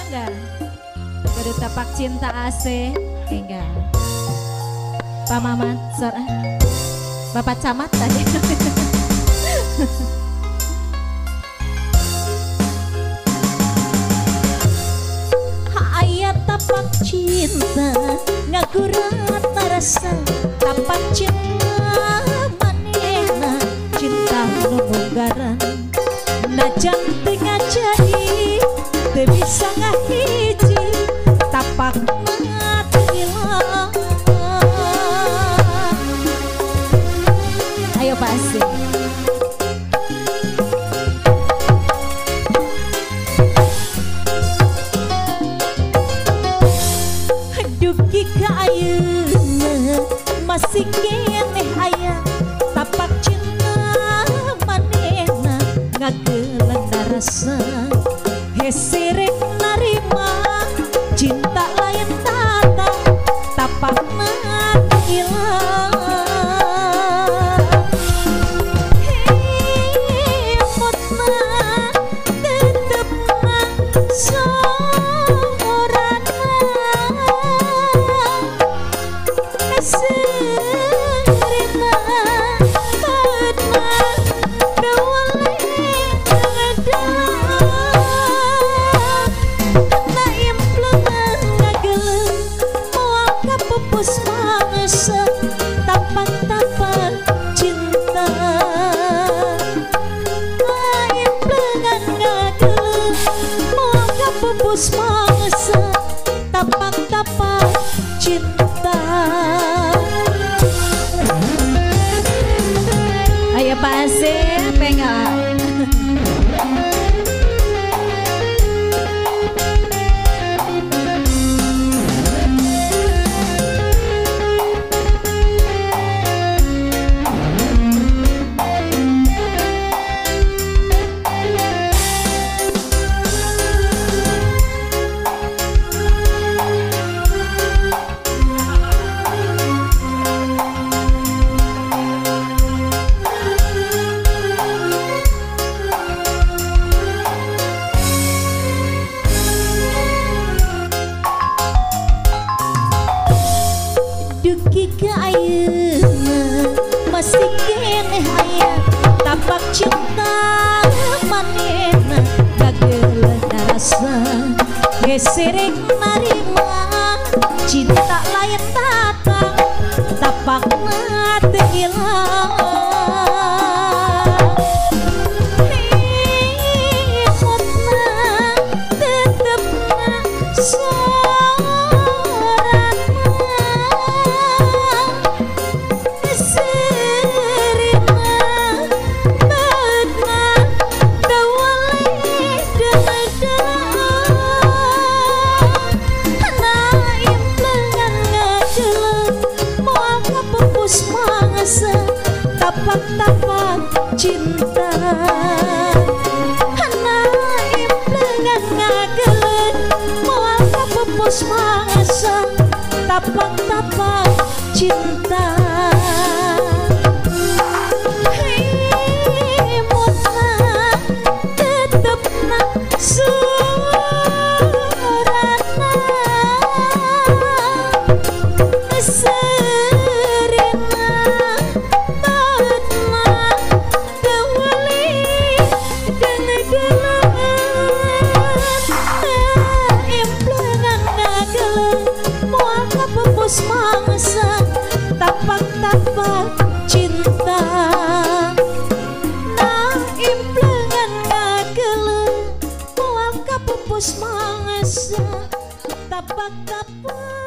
Mangga. Baru tapak cinta AC. Enggak. Pak Mamat, Bapak Camat tadi. Ayat tapak cinta ngakurat rasa tapak cinta manehna cinta nu munggaran najan teu ngajadi teu bisa ngahiji tapak mah teu ilang. Ayo Pak Asih. Dugi ka ayeuna masih keneh aya tapak cinta manehna ngageuleuh rasa hese rek narima cinta lain tata tapak mah ilang. Hemotna tetepna sorana serena padma dawale na implemen ngageleuh moal kapupus mangsa tapak-tapak cinta na implemen ngageleuh moal kapupus mangsa tapak-tapak cinta. Ayo Pak Asih, pengen. Dugi ka ayeuna masih keneh aya tapak cinta manehna ngageuleuh rasa hese rek narima cinta lain tata tapakna teu ilang. Hemotna tetepna tapak-tapak cinta na implengan ngageleuh moal kapupus mangsa tapak-tapak cinta. Hemotna tetepna sorana serena mangsa tapak-tapak cinta na implengan ngageleuh moal kapupus mangsa tapak-tapak.